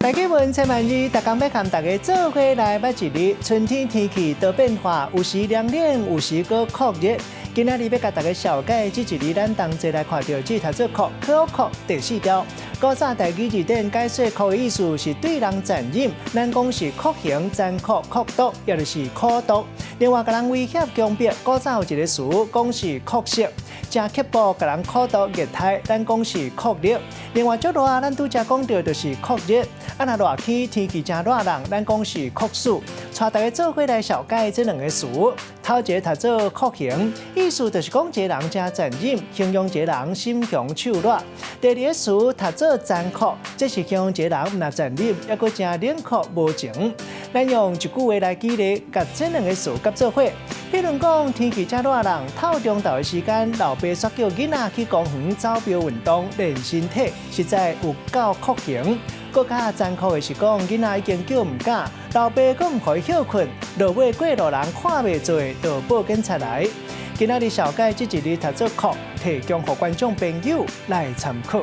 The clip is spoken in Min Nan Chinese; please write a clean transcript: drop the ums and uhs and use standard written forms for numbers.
大家問千萬字，逐工欲共大家做伙來捌一字。春天天氣多變化，有時涼冷，有時閣酷熱。今仔日欲共大家紹介這一字，咱同齊來看著字讀做酷，可酷第四條。古早台語字典解說酷的意思是對人殘忍，咱講是酷刑、殘酷、酷毒，抑就是苦毒。另外，共人威脅強迫，古早有一个詞講是酷色，誠刻薄，共人苦毒虐待，咱講是酷力。另外，足熱，咱拄才講著就是酷熱。啊，若熱天天氣誠熱人，咱講是酷暑。帶大家做伙來紹介這兩个詞。頭一个讀做酷刑，意思就是講一个人誠殘忍，形容一个人心雄手辣。第二个詞讀做殘酷，這是形容一個人毋但殘忍，猶閣誠冷酷無情。咱用一句話來舉例，共這兩个詞夾做伙。比如講，天氣誠熱人，透中晝的時間，老爸煞叫囡仔去公園走步運動練身體，實在有夠酷刑。閣較殘酷的是講，囡仔已經叫毋敢，老爸閣毋予伊歇睏，落尾過路人看袂做，就報警察來。今仔日紹介這一字讀做酷，提供予觀眾朋友來參考。